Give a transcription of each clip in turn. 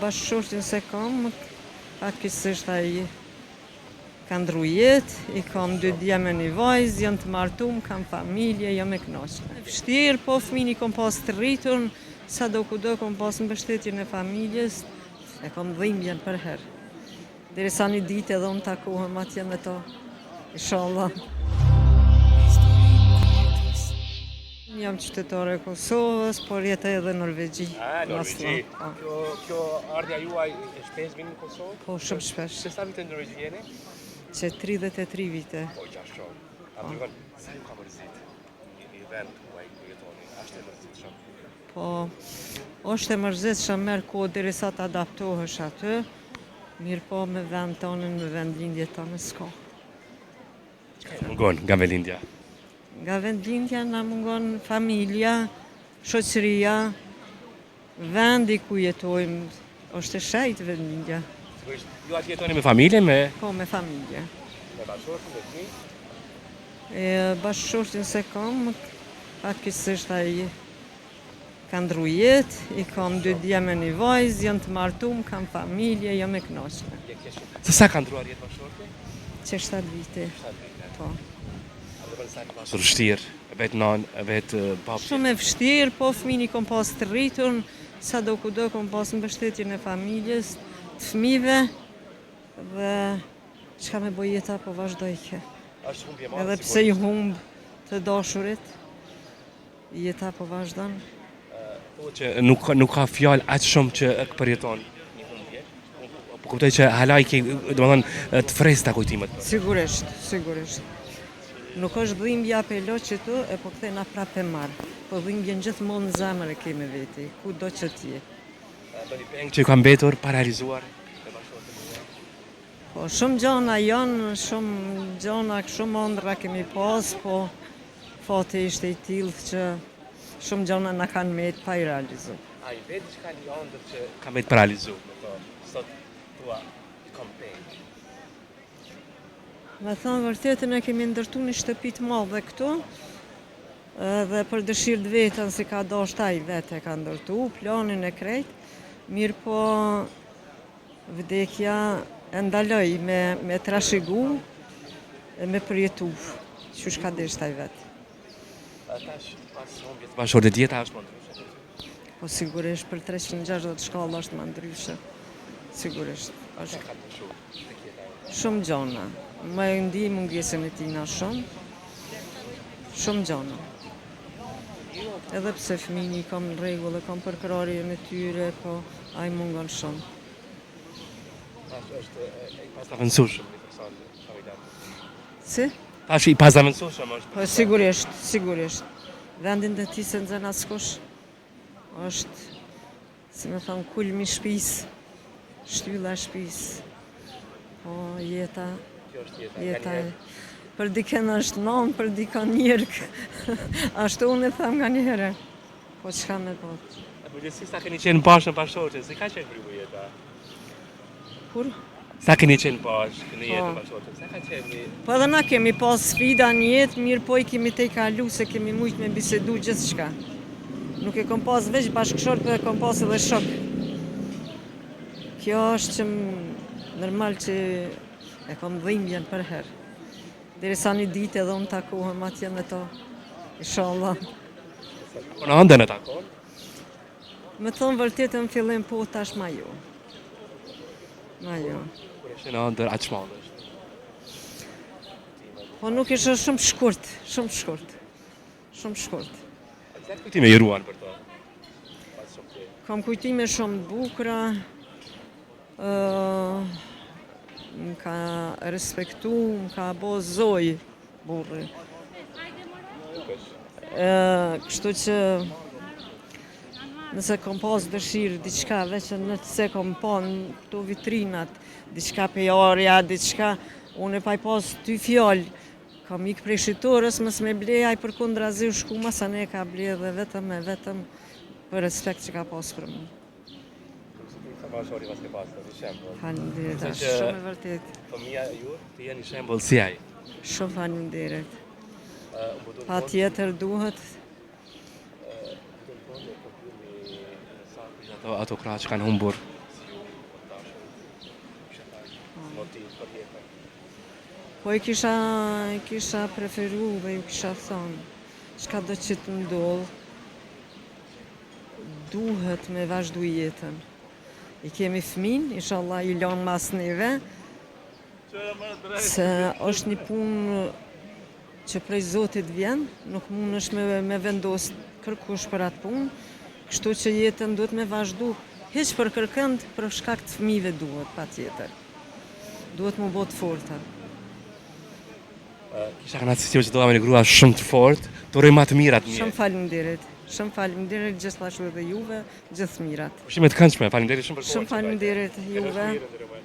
Bashkëshortin s'e kam, fatkeqësisht ai ka ndrru jetë, i kam dy djem e një vajzë, janë të martum, kam familje, jam e kënaqur. Vështirë, po fëmin i kom pas të rritun, sado kudo kom pas mbështetjen e familjes, e kom dhimbjen përherë. Derisa një ditë edhe unë takohem atje me to. Inshallah. Unë jam qytetare e Kosovës, por jetoj edhe në Norvegji. A, Norvegji. Po. Kjo, kjo ardhja juaj e shpesh vini në Kosovë? Po, shumë shpesh. Që sa vite në Norvegji jeni? Që 33 vite. Po, gjatë shumë. A po. tregon, sa ju ka mërzit një, një vend huaj ku jetoni? A është e mërzitshëm? Po, është e mërzitshëm merr kohë derisa të adaptohesh aty. Mirëpo me vend tonën, me vendlindje tonën s'ka. Çka ju mungon nga vendlindja? Nga vendlindja na mungon familja, shoqëria, vendi ku jetojmë, është e shejtë vendlindja. Sigurisht, ju aty jetoni me familje, me... Po, me familje. Me bashkëshortin, me fëmijë? E, bashkëshortin s'e kam, fatkeqësisht ai Ka ndrru jetë, i kam dy djem e një vajzë, janë të martum, kam familje, jam e kënaqme. Se sa ka ndruar jetë bashkëshorti? Qe 7 vite. 7 vite. Po. A do të sa ka pasur vështirë, vetë nënë, vetë babë. Shumë e vështirë, po fëmin i kom pas të rritun, sado kudo kom pas mbështetjen e familjes, të fëmijëve dhe çka me bo jeta po vazhdojke. Është humbje e madhe. Edhe pse i humb të dashurit, Jeta po vazhdon. Thuhet që nuk nuk ka fjalë aq shumë që e përjeton një humbje. Po kuptoj që hala i ke, domethënë, të freskëta kujtimet. Sigurisht, sigurisht. Nuk është dhimbja pe lo qëtu e po kthehna prapë e marr. Po dhimbjen gjithmonë në zemër e ke me veti, kudo që të je. Ndonjë peng që ju ka mbetur pa realizuar me bashkëshortin tuaj? Po shumë gjana janë, shumë gjana, shumë ëndrra kemi pas, po fati ishte i tillë që shumë gjana na kanë met pa i realizu. A i vet diçka një ëndërr që ka met pa realizu, me to, sot thua, i kam peng. Me thonë vërtetën e kemi ndërtu një shtëpi të madhe këtu, edhe për dëshirë të vetën si ka dashtë ai vetë e ka ndërtu, planin e krejt, mirëpo Vdekja e ndaloi me me trashëgu e me përjetu qysh ka deshtë ai vetë. Tash pas humbjes së bashkëshortit jeta është më ndryshe. Po sigurisht për 360 shkallë është më ndryshe. Sigurisht. Është ka ndryshuar tek jeta jote? Shumë gjona. Më e ndi mungesën e tina shumë. Shumë gjona. Edhe pse fëmijën i kam në rregull e kam përkrahjen e tyre, po ai mungon shumë. Tash është i pazavendësueshëm një person familjar. Si? Tash i pazavendësueshëm është. Po sigurisht, sigurisht. Vendin e tij s'e nxën askush. Është Si me thonë, kulmi i shpisë, shtylla e shpisë. Po, jeta, Kjo është jeta. jeta e... Për dikën është nonë, për dikën njerkë. Ashtu unë e them nganjëherë. Po, çka me bo? E përgjithësi sa keni qenë bashkë me bashkëshortin, si ka qenë për ju jeta? Kur? Sa keni qenë bashkë në jetë me bashkëshortin, sa ka qenë një... Po edhe na kemi pas sfida në jetë, mirëpo i kemi tejkalu se kemi mujtë me bisedu gjithçka. Nuk e kom pas veç bashkëshort, po e kom pas edhe shok. Kjo është që normal që e kom dhimbjen përherë. Derisa një ditë edhe unë takohem atje me to. Inshallah. Po në ëndërr e takon? Me thonë vërtetën në fillim po tash ma jo. Ma jo. Kur e sheh në ëndërr, a çmendesh? Po nuk ishte shumë shkurt, shumë shkurt. Shumë shkurt. A cilat kujtime i ruan për to? Kam kujtime shumë të bukura. Ë më ka respektu, më ka bo zojë burri. Kështu që nëse kom pas dëshirë diçka, veç nëse kom pa në këto vitrinat, diçka pej ari a, diçka, unë e pa i pas dy fjalë, kam ikë prej shitores, mos me ble, ai përkundrazi u shku masanej e ka ble dhe vetëm e vetëm për respekt që ka pas për mu. Faleminderit, është shumë e vërtetë. Fëmija ju të jenë një shembull si ai. Shumë faleminderit. Patjetër duhet. Ato ato krahë që kanë humbur. motiv për jetën? Po e kisha, e kisha preferu dhe ju kisha thonë, çka do që të ndodhë, duhet me vazhdu jetën. I kemi fmin, inshallah i lanë mas neve, se është një punë që prej Zotit vjen, nuk mund është me, me vendos kërkush për atë punë, kështu që jetën duhet me vazhdu, hiq për kërkënd, për shkak të fëmijëve duhet, pa tjetër. Duhet mu bo të forta. Kisha kënaqësi që dola me një grua shumë të fortë, të uroj më të mirat në Shumë jetë. faleminderit. Shumë faleminderit gjithashtu edhe juve, gjithë mirat. Pushime të këndshme, faleminderit shumë për kohën. Shumë faleminderit juve.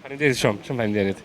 Faleminderit shumë, shumë faleminderit.